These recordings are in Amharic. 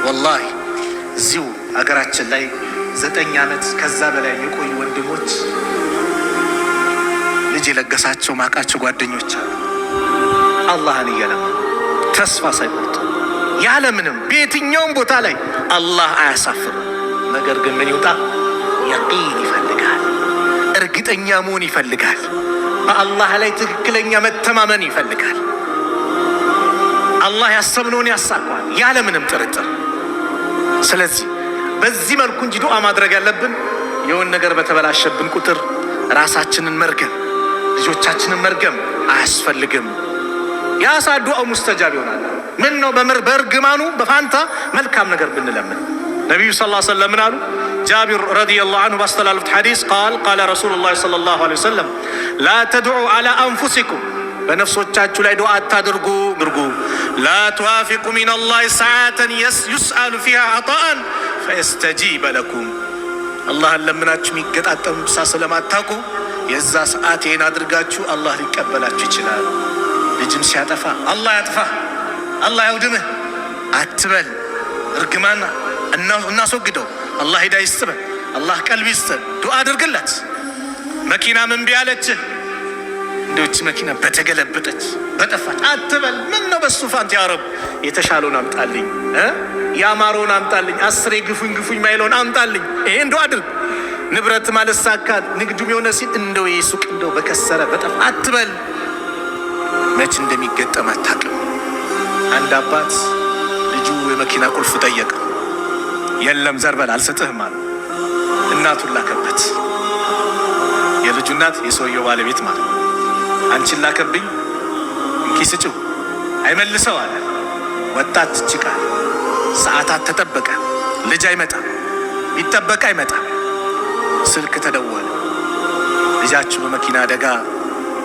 ወላሂ እዚሁ አገራችን ላይ 9 ዓመት ከዛ በላይ የቆዩ ወንድሞች፣ ልጅ የለገሳቸው ማቃቸው ጓደኞች አሉ። አላህን እየለመኑ ተስፋ ሳይቆርጡ ያለምንም በየትኛውም ቦታ ላይ አላህ አያሳፍርም። ነገር ግን ምን ይውጣ? የቂን ይፈልጋል። እርግጠኛ መሆን ይፈልጋል። በአላህ ላይ ትክክለኛ መተማመን ይፈልጋል። አላህ ያሰብነውን ያሳካዋል ያለምንም ጥርጥር። ስለዚህ በዚህ መልኩ እንጂ ዱዓ ማድረግ ያለብን የሆነ ነገር በተበላሸብን ቁጥር ራሳችንን መርገም፣ ልጆቻችንን መርገም አያስፈልግም። ያ ሰዓት ዱዓው ሙስተጃብ ይሆናል። ምን ነው በእርግማኑ በፋንታ መልካም ነገር ብንለምን። ነቢዩ ስ ሰለም ምን አሉ? ጃቢር ረዲየላሁ ዐንሁ ባስተላለፉት ሐዲስ قال قال رسول الله صلى الله عليه وسلم لا تدعوا على أنفسكم፣ በነፍሶቻችሁ ላይ ዱዓ አታድርጉ ድርጉ፣ لا توافقوا من الله ساعة يسأل فيها عطاء فيستجيب لكم። አላህን ለምናችሁ የሚገጣጠም ሳ ስለማታውቁ የዛ ሰዓት ይህን አድርጋችሁ አላህ ሊቀበላችሁ ይችላል። ልጅም ሲያጠፋ አላህ ያጥፋ፣ አላህ ያውድምህ አትበል። እርግማና እናስወግደው። አላህ ሂዳያ ይስጥህ፣ አላህ ቀልብ ይስጥህ። ዱዓ አድርግለት። መኪና ምን ቢያለችህ እንደች መኪና በተገለበጠች በጠፋች አትበል። ምን ነው በሱ ፋንት ያ ረብ የተሻለውን አምጣልኝ፣ ያማረውን አምጣልኝ፣ አስሬ ግፉኝ ግፉኝ ማይለውን አምጣልኝ። ይሄ እንደው አድርግ። ንብረት ማለሳካት ንግዱም የሆነ ሲል እንደው ይህ ሱቅ እንደው በከሰረ በጠፋ አትበል። መች እንደሚገጠም አታውቅም። አንድ አባት ልጁ የመኪና ቁልፍ ጠየቀ። የለም፣ ዘርበል፣ አልሰጥህም አለ። እናቱን ላከበት። የልጁ እናት የሰውየው ባለቤት ማለት ነው። አንቺን ላከብኝ፣ እንኪ ስጭው፣ አይመልሰው አለ። ወጣት ትችቃል። ሰዓታት ተጠበቀ፣ ልጅ አይመጣም። ቢጠበቅ አይመጣም። ስልክ ተደወለ። ልጃችሁ በመኪና አደጋ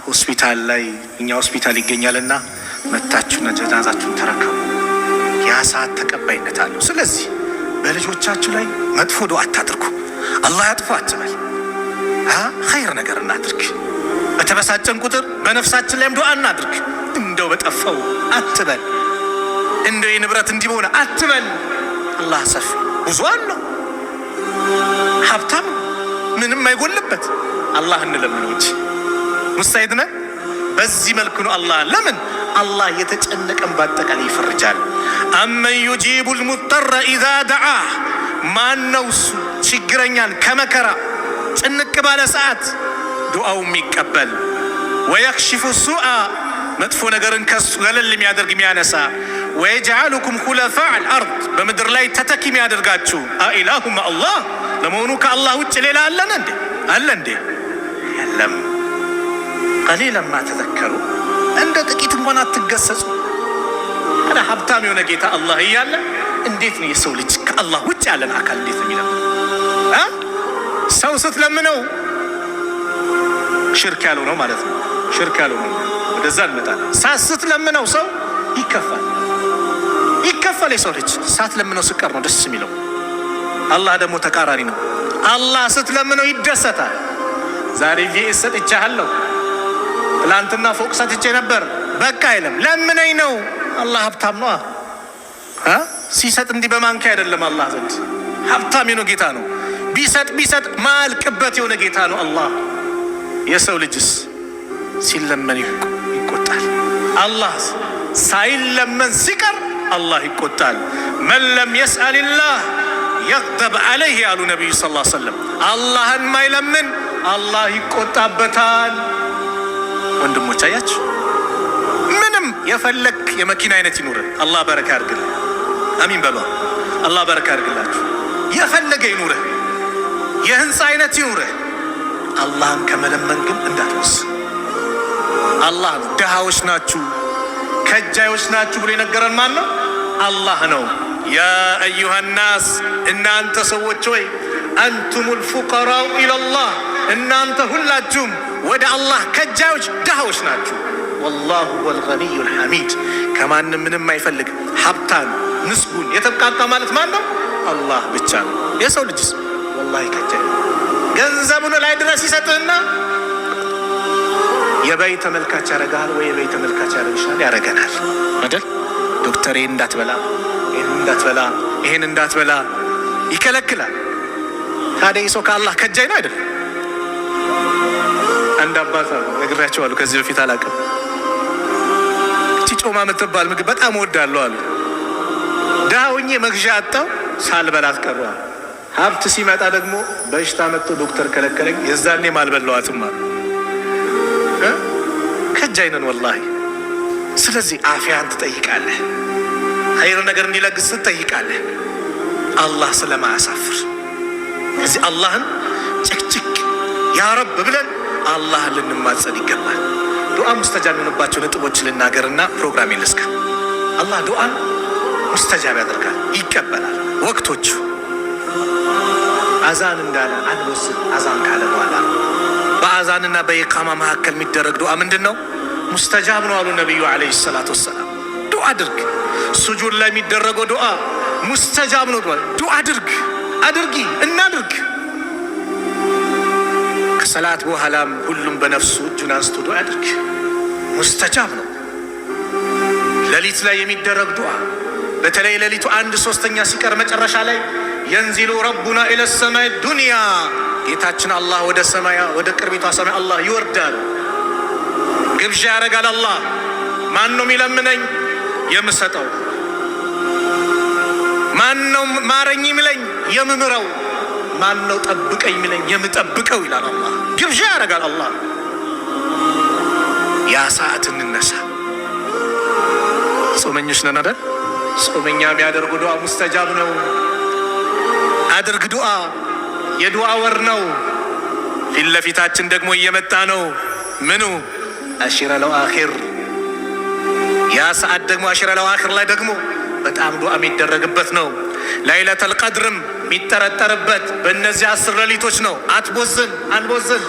ሆስፒታል ላይ፣ እኛ ሆስፒታል ይገኛልና መታችሁና ጀናዛችሁን ተረከቡ። ያ ሰዓት ተቀባይነት አለው። ስለዚህ በልጆቻችሁ ላይ መጥፎ ዱዓ አታድርጉ። አላህ ያጥፋ አትበል። ኸይር ነገር እናድርግ። በተበሳጨን ቁጥር በነፍሳችን ላይም ዱዓ እናድርግ። እንደው በጠፋው አትበል። እንደው የንብረት እንዲህ በሆነ አትበል። አላህ ሰፊ ብዙ አለው፣ ሀብታም ምንም አይጎልበት። አላህ እንለምነው እንጂ ሙስታሂድ ነህ። በዚህ መልኩ ነው አላህ ለምን አላህ የተጨነቀን በአጠቃላይ ይፈርጃል። أمن يجيب المضطر إذا دعاه፣ ማን ነው እሱ ችግረኛን ከመከራ ጭንቅ ባለ ሰዓት ዱዓው የሚቀበል፣ ويكشف السوء፣ መጥፎ ነገርን ከሱ ገለል የሚያደርግ የሚያነሳ፣ ويجعلكم خلفاء الأرض፣ በምድር ላይ ተተኪ የሚያደርጋችሁ፣ أإله مع الله። ለመሆኑ ከአላህ ውጭ ሌላ አለን እንዴ? አለ እንዴ? የለም። قليلا ما تذكرون፣ እንደ ጥቂት እንኳን አትገሰጹ። አረ ሀብታም የሆነ ጌታ አላህ እያለ እንዴት ነው የሰው ልጅ ከአላህ ውጭ ያለን አካል እንዴት ነው የሚለምነው? ሰው ስትለምነው ሽርክ ያለው ነው ማለት ነው። ሽርክ ያለው ነው። ወደዛ እንመጣለን። ስትለምነው ሰው ይከፋል፣ ይከፋል። የሰው ልጅ ሳትለምነው ስቀር ነው ደስ የሚለው። አላህ ደግሞ ተቃራኒ ነው። አላህ ስትለምነው ይደሰታል። ዛሬ ቪኤስ ሰጥቼሃለሁ፣ ትላንትና ፎቅ ሰጥቼ ነበር፣ በቃ አይልም። ለምነኝ ነው። አላህ ሀብታም ነው። ሲሰጥ እንዲህ በማንኪያ አይደለም። አላህ ዘንድ ሀብታም የሆነ ጌታ ነው። ቢሰጥ ቢሰጥ ማያልቅበት የሆነ ጌታ ነው አላህ። የሰው ልጅስ ሲለመን ይቆጣል። አላህ ሳይለመን ሲቀር አላህ ይቆጣል። من لم يسأل الله يغضب عليه ያሉ ነቢዩ ስ ሰለም፣ አላህን ማይለምን አላህ ይቆጣበታል። ወንድሞች አያችሁ፣ ምንም የፈለክ የመኪና አይነት ይኑርህ፣ አላህ በረካ ያድርግልህ። አሚን በሏ። አላህ በረካ ያድርግላችሁ። የፈለገ ይኑርህ፣ የህንፃ አይነት ይኑርህ፣ አላህን ከመለመን ግን እንዳትወስን። አላህ ነው ድሃዎች ናችሁ ከጃዮች ናችሁ ብሎ የነገረን ማን ነው? አላህ ነው። يا أيها الناس፣ እናንተ ሰዎች ሆይ፣ أنتم الفقراء إلى الله፣ እናንተ ሁላችሁም ወደ አላህ ከጃዮች ድሃዎች ናችሁ። والله هو الغني الحميد፣ ከማንም ምንም አይፈልግ ሀብታም ምስጉን የተብቃቃ ማለት ማን ነው? አላህ ብቻ ነው። የሰው ልጅስ ወላሂ ከጃይ ነው። ገንዘቡን ላይ ድረስ ይሰጥህና የበይ ተመልካች ያደርግሃል ወይ የበይ ተመልካች ያደርግሻል፣ ያደርገናል አይደል? ዶክተር ይህን እንዳትበላ፣ ይህን እንዳትበላ፣ ይሄን እንዳትበላ ይከለክላል። ታዲያ ይህ ሰው ከአላህ ከጃይ ነው አይደለም? አንድ አባት አሉ፣ ነግሬያቸዋለሁ ከዚህ በፊት አላውቅም። እቺ ጮማ የምትባል ምግብ በጣም እወዳለሁ አሉ። ድሃ ሆኜ መግዣ አጣው፣ ሳልበላት ቀረሁ። ሀብት ሲመጣ ደግሞ በሽታ መጥቶ ዶክተር ከለከለኝ፣ የዛኔም አልበላዋትም አሉ። ከጃይ ነን ወላሂ። ስለዚህ አፊያን ትጠይቃለህ፣ ኸይር ነገር እንዲለግስ ትጠይቃለህ። አላህ ስለማያሳፍር እዚህ አላህን ጭቅጭቅ ያ ረብ ብለን አላህን ልንማጸን ይገባል። ዱዓ ሙስተጃብ የሚሆንባቸው ነጥቦች ልናገርና ፕሮግራም ልዝጋ። አላህ ዱዓን ሙስተጃብ ያደርጋል፣ ይቀበላል። ወቅቶቹ አዛን እንዳለ አንወስን። አዛን ካለ በኋላ በአዛንና በኢቃማ መካከል የሚደረግ ዱዓ ምንድን ነው? ሙስተጃብ ነው አሉ ነቢዩ ዓለይሂ ሰላቱ ወሰላም። ዱዓ አድርግ። ሱጁድ ላይ የሚደረገው ዱዓ ሙስተጃብ ነው። ዱዓ አድርግ፣ አድርጊ፣ እናድርግ። ከሰላት በኋላም ሁሉም በነፍሱ እጁን አንስቶ ዱዓ አድርግ፣ ሙስተጃብ ነው። ሌሊት ላይ የሚደረግ ዱዓ በተለይ ሌሊቱ አንድ ሶስተኛ ሲቀር መጨረሻ ላይ ينزل ربنا إلى السماء الدنيا ጌታችን አላህ ወደ ሰማያ ወደ ቅርቢቷ ሰማይ አላህ ይወርዳል፣ ግብዣ ያደርጋል። አላህ ማን ነው የሚለምነኝ የምሰጠው? ማን ነው ማረኝ የሚለኝ የምምረው? ማን ነው ጠብቀኝ የሚለኝ የምጠብቀው? ይላል አላህ። ግብዣ ያደርጋል አላህ። ያ ሰዓት እንነሳ። ጾመኞች ነን አይደል? ጾመኛ የሚያደርጉ ዱዓ ሙስተጃብ ነው። አድርግ ዱዓ፣ የዱዓ ወር ነው። ፊት ለፊታችን ደግሞ እየመጣ ነው። ምኑ العشر الأواخر። ያ ሰዓት ደግሞ العشر الأواخر ላይ ደግሞ በጣም ዱዓ የሚደረግበት ነው። ለይለተል ቀድርም የሚጠረጠርበት በእነዚህ 10 ሌሊቶች ነው። አትቦዝን፣ አንቦዝን።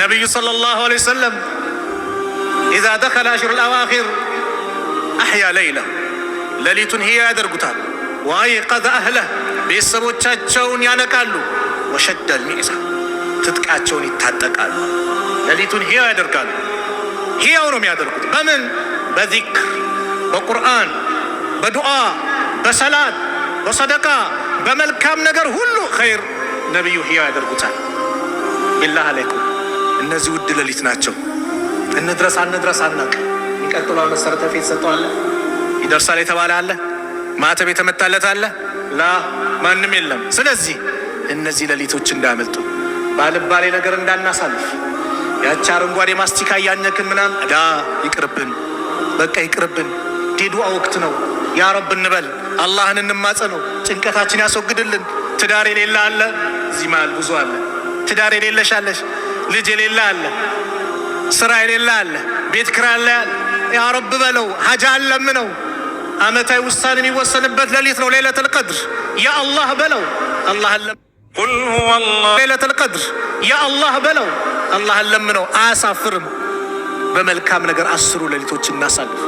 ነቢዩ صلى الله عليه وسلم إذا دخل العشر الأواخر أحيا ليله ሌሊቱን ህያ ያደርጉታል። وأيقظ أهله ቤተሰቦቻቸውን ያነቃሉ። وشد المئزر ትጥቃቸውን ይታጠቃሉ። ሌሊቱን ህያው ያደርጋሉ። ህያው ነው የሚያደርጉት በምን? በዚክር፣ በቁርአን፣ በዱዓ፣ በሰላት፣ በሰደቃ፣ በመልካም ነገር ሁሉ ኸይር ነቢዩ ህያው ያደርጉታል። بالله عليكم እነዚህ ውድ ሌሊት ናቸው። እንድረስ አንድረስ አናቅ። የሚቀጥለው ዓመት ሰርተፊኬት ሰጠዋለ ይደርሳል የተባለ አለ፣ ማተብ የተመታለት አለ፣ ላ ማንም የለም። ስለዚህ እነዚህ ሌሊቶች እንዳያመልጡ፣ ባልባሌ ነገር እንዳናሳልፍ፣ ያቺ አረንጓዴ ማስቲካ እያኘክን ምናምን ዳ ይቅርብን፣ በቃ ይቅርብን። የዱዓ ወቅት ነው። ያ ረብ እንበል፣ አላህን እንማጸነው፣ ጭንቀታችን ያስወግድልን። ትዳር የሌለ አለ፣ እዚህ መሃል ብዙ አለ። ትዳር የሌለሽ አለሽ፣ ልጅ የሌለ አለ፣ ስራ የሌለ አለ፣ ቤት ኪራይ አለ። ያ ረብ በለው፣ ሀጃ አለምነው። አመታዊ ውሳኔ የሚወሰንበት ሌሊት ነው፣ ለይለቱል ቀድር። ያ አላህ በለው፣ አላህን قل هو الله ለይለቱል ቀድር። ያ አላህ በለው፣ አላህን ለምነው፣ አያሳፍርም። በመልካም ነገር 10ሩ ሌሊቶች እናሳልፍ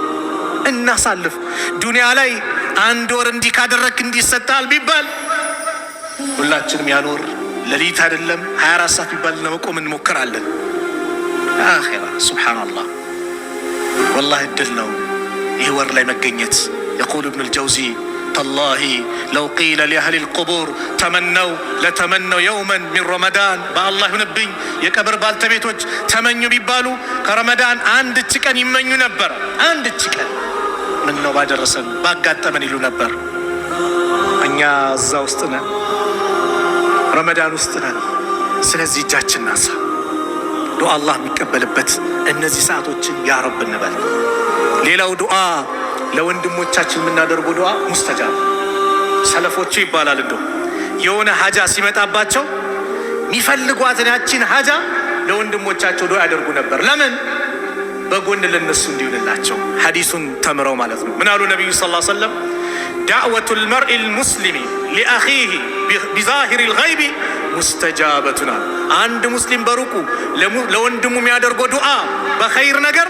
እናሳልፍ። ዱንያ ላይ አንድ ወር እንዲህ ካደረግክ እንዲህ ይሰጣል ቢባል ሁላችንም ያኖር ሌሊት አይደለም 24 ሰዓት ቢባል ለመቆም እንሞክራለን። አኺራ ሱብሓነላህ ወላሂ እድል ነው ይህ ወር ላይ መገኘት። يقول ابن الجوزي تالله لو قيل لأهل القبور تمنوا لتمنوا يوما من رمضان። በአላህ ይሁንብኝ የቀብር ባልተቤቶች ተመኙ ቢባሉ ከረመዳን አንድች ቀን ይመኙ ነበር። አንድች ቀን ምን ነው ባደረሰን ባጋጠመን ይሉ ነበር። እኛ እዛ ውስጥ ነን፣ ረመዳን ውስጥ ነን። ስለዚህ እጃችን ናሳ ዱዓ አላህ የሚቀበልበት እነዚህ ሰዓቶችን ያ ረብ እንበል። ሌላው ዱዓ ለወንድሞቻችን የምናደርገው ዱዓ ሙስተጃብ። ሰለፎቹ ይባላል እንደው የሆነ ሀጃ ሲመጣባቸው የሚፈልጓትን ያቺን ሀጃ ለወንድሞቻቸው ዱዓ ያደርጉ ነበር። ለምን? በጎን ለነሱ እንዲሆንላቸው ሐዲሱን ተምረው ማለት ነው። ምን አሉ ነቢዩ صلى الله عليه وسلم? دعوة المرء المسلم لأخيه بظهر الغيب مستجابة አሉ። አንድ ሙስሊም በሩቁ ለወንድሙ የሚያደርገው ዱዓ በኸይር ነገር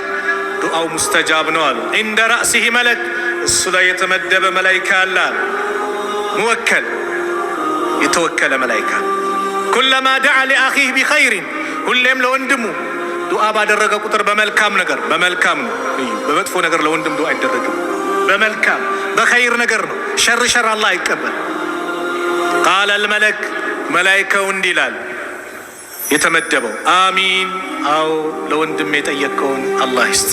ዱዓው ሙስተጃብ ነው አሉ። عند رأسه ملك እሱ ላይ የተመደበ መላይካ አለ አሉ። موكل የተወከለ መላይካ كلما دعا لأخيه بخير ሁሌም ለወንድሙ ዱዓ ባደረገ ቁጥር በመልካም ነገር በመልካም ነው። እዩ፣ በመጥፎ ነገር ለወንድም ዱዓ አይደረግም። በመልካም በኸይር ነገር ነው። ሸር ሸር አላህ አይቀበል። قال الملك መላይካው እንዲህ ይላል የተመደበው آمين፣ አዎ ለወንድም የጠየቅከውን አላህ ይስጥ።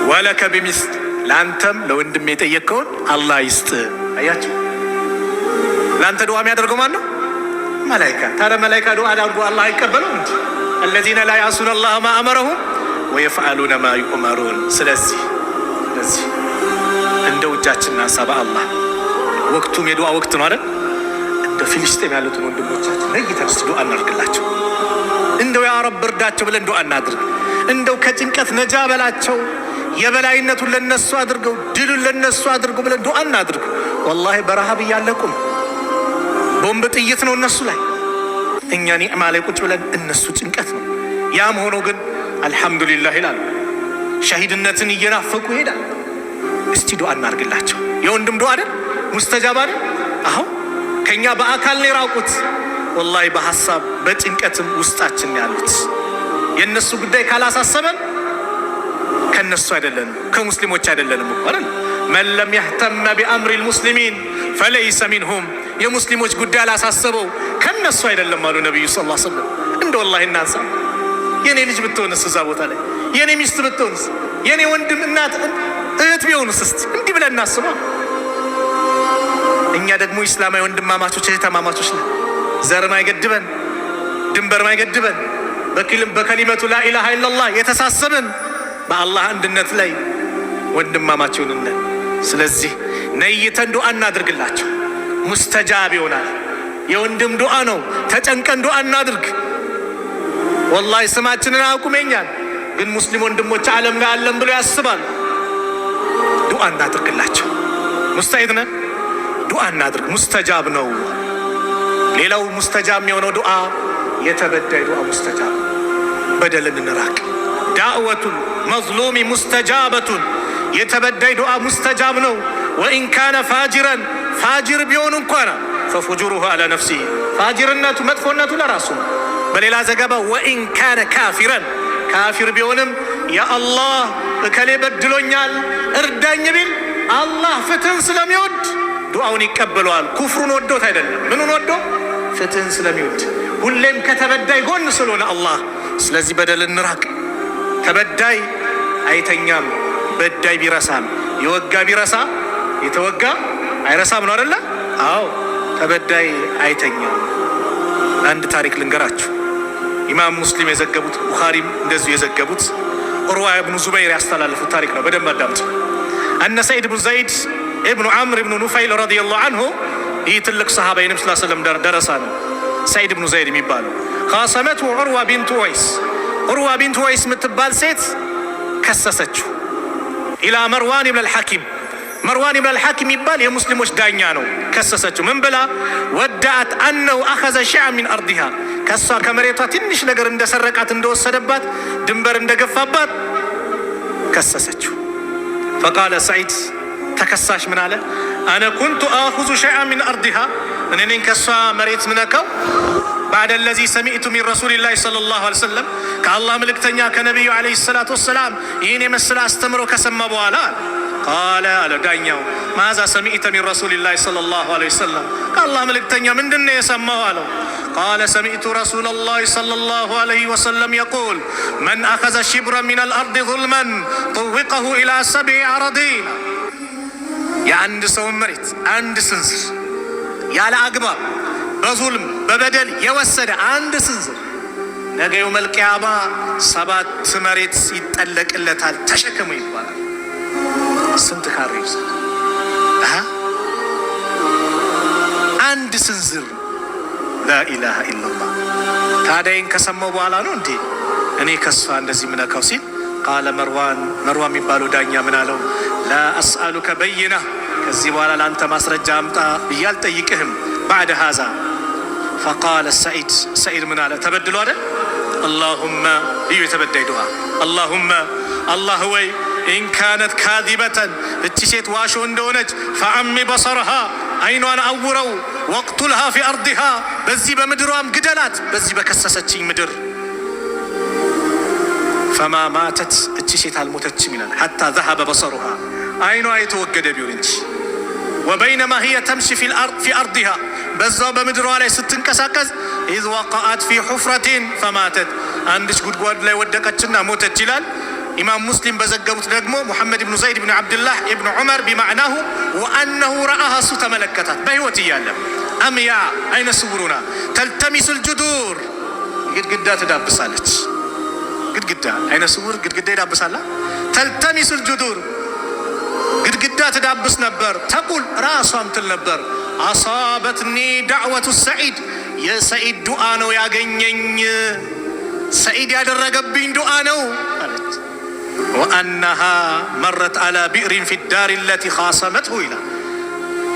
ولك بمثل ለአንተም ለወንድም የጠየቅከውን አላህ ይስጥ። አያቸው፣ ለአንተ ዱዓ የሚያደርገው ማን ነው? መላይካ። ታዲያ መላይካ ዱዓ አድርጎ አላህ አይቀበለው እንጂ? الذين لا يعصون الله ما أمرهم ويفعلون ما يؤمرون። ስለዚህ እንደ እጃችንን አንሳ በአላህ። ወቅቱም የዱዓ ወቅት ነው አይደል? እንደ ፊልስጤም ያሉትን ወንድሞቻችን ለይተን እስቲ ዱዓ እናድርግላቸው። እንደው يا رب እርዳቸው ብለን ዱዓ እናድርግ። እንደው ከጭንቀት ነጃ በላቸው፣ የበላይነቱን ለነሱ አድርገው፣ ድሉን ለነሱ አድርገው ብለን ዱዓ እናድርግ። ወላሂ በረሃብ እያለቁ ነው። ቦምብ ጥይት ነው እነሱ ላይ። እኛ ኒዕማ ላይ ቁጭ ብለን እነሱ ጭንቀት ነው። ያም ሆኖ ግን አልሐምዱሊላህ ይላሉ። ሸሂድነትን እየናፈቁ ይሄዳል። እስቲ ዱዓ እናድርግላቸው። የወንድም ዱዓ አይደል ሙስተጃብ አይደል? አሁን ከኛ በአካል ነው የራቁት፣ ወላሂ በሀሳብ በጭንቀትም ውስጣችን ያሉት። የእነሱ ጉዳይ ካላሳሰበን ከነሱ አይደለንም፣ ከሙስሊሞች አይደለንም እኮ አይደል? من لم يهتم بأمر المسلمين فليس منهم፣ የሙስሊሞች ጉዳይ አላሳሰበው ከነሱ አይደለም አሉ ነቢዩ صلى الله عليه وسلم። እንደ ወላሂ እናንሳ። የኔ ልጅ ብትሆንስ እዛ ቦታ ላይ፣ የኔ ሚስት ብትሆንስ፣ የኔ ወንድም እናት እህት ቢሆንስ፣ እስቲ እንዲህ ብለን እናስበው። እኛ ደግሞ ኢስላማዊ ወንድማማቾች እህትማማቾች ነን። ዘርም አይገድበን፣ ድንበርም አይገድበን። በከሊመቱ لا إله إلا الله የተሳሰብን በአላህ አንድነት ላይ ወንድማማች ነን። ስለዚህ ነይተን ዱዓ እናድርግላቸው፣ ሙስተጃብ ይሆናል። የወንድም ዱዓ ነው። ተጨንቀን ዱዓ እናድርግ። ወላሂ ስማችንን አያውቁም የኛን፣ ግን ሙስሊም ወንድሞች ዓለም ላይ አለን ብሎ ያስባሉ። ዱዓ እናድርግላቸው። ሙስተዒድ ነን። ዱዓ እናድርግ፣ ሙስተጃብ ነው። ሌላው ሙስተጃብ የሚሆነው ዱዓ የተበዳይ ዱዓ ሙስተጃብ። በደልን እንራቅ። دعوة المظلوم مستجابة፣ የተበዳይ ዱዓ ሙስተጃብ ነው። وإن كان فاجرا፣ ፋጅር ቢሆን እንኳን ففجوره على نفسه፣ ፋጅርነቱ መጥፎነቱ ለራሱ ነው። በሌላ ዘገባ وإن كان كافرا፣ ካፊር ቢሆንም يا الله እከሌ በድሎኛል እርዳኝ ቢል አላህ ፍትህን ስለሚወድ ዱዓውን ይቀበለዋል። ኩፍሩን ወዶት አይደለም። ምኑን ወዶ? ፍትህን ስለሚወድ፣ ሁሌም ከተበዳይ ጎን ስለሆነ አላህ። ስለዚህ በደል እንራቅ። ተበዳይ አይተኛም። በዳይ ቢረሳም፣ የወጋ ቢረሳ የተወጋ አይረሳም ነው አደለ? አዎ፣ ተበዳይ አይተኛም። አንድ ታሪክ ልንገራችሁ። ኢማም ሙስሊም የዘገቡት፣ ቡኻሪም እንደዚሁ የዘገቡት፣ ዑርዋ ብኑ ዙበይር ያስተላለፉት ታሪክ ነው። በደንብ አዳምጡ። أن ሰዒድ ብኑ ዘይድ ኢብኑ ዓምር ብኑ ኑፈይል رضي الله عنه፣ ይህ ትልቅ ሰሃባ የነቢ ስ ሰለም ደረሳ ነው። ሰዒድ ብኑ ዘይድ የሚባለው خاصمته ዑርዋ ቢንቱ ወይስ፣ ዑርዋ ቢንቱ ወይስ የምትባል ሴት ከሰሰችው። إلى መርዋን ብን አልሐኪም፣ መርዋን ብን አልሐኪም የሚባል የሙስሊሞች ዳኛ ነው። ከሰሰችው ምን ብላ? وادعت أنه أخذ شيئا من أرضها፣ ከእሷ ከመሬቷ ትንሽ ነገር እንደሰረቃት፣ እንደወሰደባት፣ ድንበር እንደገፋባት ከሰሰችው። فقال ሰዒድ፣ ተከሳሽ ምን አለ? أنا كنت آخذ شيئا من أرضها፣ እኔ ነኝ ከእሷ መሬት ምነካው? بعد الذي سمعت من رسول الله صلى الله عليه وسلم፣ ከአላህ መልእክተኛ ከነቢዩ عليه الصلاة والسلام ይህን የመሰለ አስተምሮ ከሰማ በኋላ። قال አለ ዳኛው፣ ماذا سمعت من رسول الله صلى الله عليه وسلم? ከአላህ መልእክተኛ ምንድን ነው የሰማው አለው። قال سمعت رسول الله صلى الله عليه وسلم يقول من أخذ شبرا من الأرض ظلما طوقه إلى سبع أراضين። የአንድ ሰውን መሬት አንድ ስንዝር ያለ አግባብ በዙልም በበደል የወሰደ አንድ ስንዝር ነገ يوم القيامة ሰባት መሬት ይጠለቅለታል፣ ተሸከሙ ይባላል። ስንት ካሬ ይብዛል? አንድ ስንዝር። لا إله إلا الله። ታዲያን ከሰማው በኋላ ነው እንዴ እኔ ከሷ እንደዚህ ምነካው ሲል قال መርዋን፣ መርዋን የሚባለው ዳኛ ምን አለው? لا أسألك بينة፣ ከዚህ በኋላ ለአንተ ማስረጃ አምጣ ብዬ አልጠይቅህም። بعد هذا فقال ሰዒድ፣ ሰዒድ ምን አለ? ተበድሎ አይደል? اللهم፣ እዩ የተበዳይ ዱዓ፣ اللهم አላህ ወይ إن كانت كاذبة፣ እቺ ሴት ዋሾ እንደሆነች فأعم بصرها፣ አይኗን አውረው፣ واقتلها في أرضها፣ በዚህ በምድሯም ግደላት፣ በዚህ በከሰሰችኝ ምድር። فما ماتت፣ እቺ ሴት አልሞተችም ይላል፣ حتى ذهب بصرها፣ አይኗ የተወገደ ቢሆን እንጂ። وبينما هي تمشي في أرضها በዛው በምድሯ ላይ ስትንቀሳቀስ إذ وقعت في حفرة فماتت አንድች ጉድጓድ ላይ ወደቀችና ሞተች ይላል። ኢማም ሙስሊም በዘገቡት ደግሞ ሙሐመድ ብኑ ዘይድ ብን ዓብድላህ ብን ዑመር بمعناه وأنه رآها እሱ ተመለከታት በህይወት እያለ عمياء አይነ ስውሩና تلتمس الجدر ግድግዳ ትዳብሳለች። ግድግዳ አይነ ስውር ግድግዳ ይዳብሳላ። تلتمس الجدر ግድግዳ ትዳብስ ነበር። تقول ራሷም ትል ነበር أصابتني دعوة سعيد የሰዒድ ዱዓ ነው ያገኘኝ፣ ሰዒድ ያደረገብኝ ዱዓ ነው አለች። وأنها مرت على بئر في الدار التي خاصمته ይላል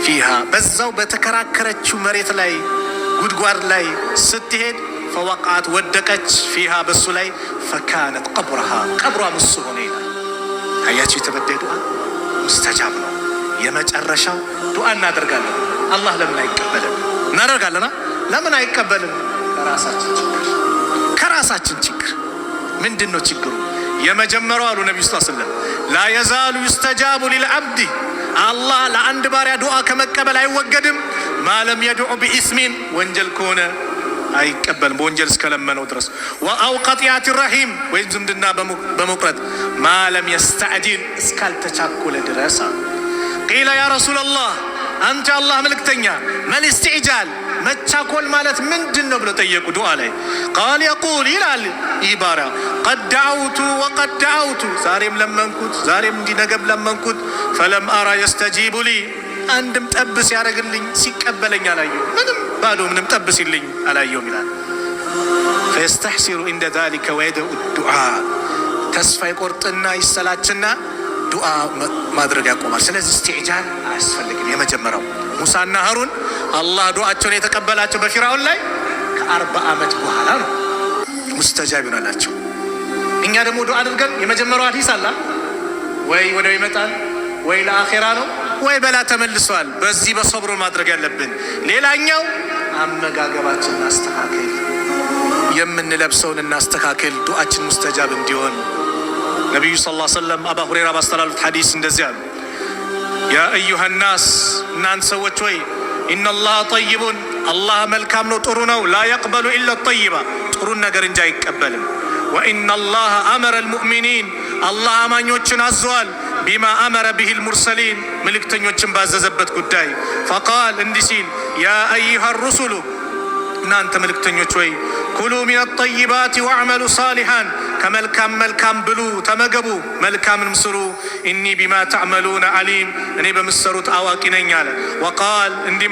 فيها በዛው በተከራከረችው መሬት ላይ ጉድጓድ ላይ ስትሄድ فوقعت ወደቀች፣ فيها በሱ ላይ فكانت قبرها ቀብሯም እሱ ሆነ ይላል። አያቸው የተበዳይ ዱዓ ሙስተጃብ ነው። የመጨረሻው ዱዓ እናደርጋለን። አላህ ለምን አይቀበልም? እናደርጋለና ለምን አይቀበልም? ከራሳችን ችግር ከራሳችን ችግር ምንድን ነው ችግሩ? የመጀመሪያው አሉ ነቢዩ ስ ስለም لا يزال يستجاب للعبد አላህ ለአንድ ባሪያ ዱዓ ከመቀበል አይወገድም። ما لم يدع بإثم ወንጀል ከሆነ አይቀበልም፣ በወንጀል እስከለመነው ድረስ أو قطيعة رحم ወይም ዝምድና በመቁረጥ ما لم يستعجل እስካልተቻኮለ ድረስ። قيل يا رسول الله አንተ አላህ መልእክተኛ ما الاستعجال መቻኮል ማለት ምንድን ነው ብለው ጠየቁ። ዱዓ ላይ قال يقول ይላል ይህ ባሪያ قد دعوت وقد دعوت ዛሬም ለመንኩት፣ ዛሬም እንዲነገብ ለመንኩት። فلم أر يستجيب لي አንድም ጠብ ሲያደርግልኝ ሲቀበለኝ አላየሁም። ምንም ባዶ ምንም ጠብ ሲልኝ አላየሁም ይላል። فيستحسر عند ذلك ويدع الدعاء ተስፋ ይቆርጥና ይሰላችና ዱዓ ማድረግ ያቆማል። ስለዚህ استعجال አያስፈልግም። የመጀመሪያው ሙሳና ሀሩን አላህ ዱዓቸውን የተቀበላቸው በፊርዓውን ላይ ከ40 ዓመት በኋላ ነው ሙስተጃብ ይሆናላቸው። እኛ ደግሞ ዱዓ አድርገን የመጀመሪያው ሀዲስ አላ ወይ ወደው ይመጣል ወይ ለአኼራ ነው ወይ በላ ተመልሷል። በዚህ በሶብሮ ማድረግ ያለብን። ሌላኛው አመጋገባችን እናስተካክል፣ የምንለብሰውን እናስተካክል፣ ዱዓችን ሙስተጃብ እንዲሆን። ነቢዩ صلى الله عليه وسلم አባ ሁሬራ ባስተላሉት ሐዲስ እንደዚህ አሉ። يا أيها الناس እናንተ ሰዎች ሆይ إن الله طيب አላህ መልካም ነው ጥሩ ነው። لا يقبل إلا طيبا ጥሩን ነገር እንጂ አይቀበልም። وإن الله أمر المؤمنين አላህ አማኞችን አዘዋል። بما أمر به المرسلين መልእክተኞችን ባዘዘበት ጉዳይ فقال እንዲህ ሲል يا أيها الرسل እናንተ መልእክተኞች ሆይ كلوا من الطيبات واعملوا صالحا ከመልካም መልካም ብሉ ተመገቡ፣ መልካምንም ስሩ። إني بما تعملون عليم እኔ በምትሰሩት አዋቂ ነኝ አለ። وقال እንዲህ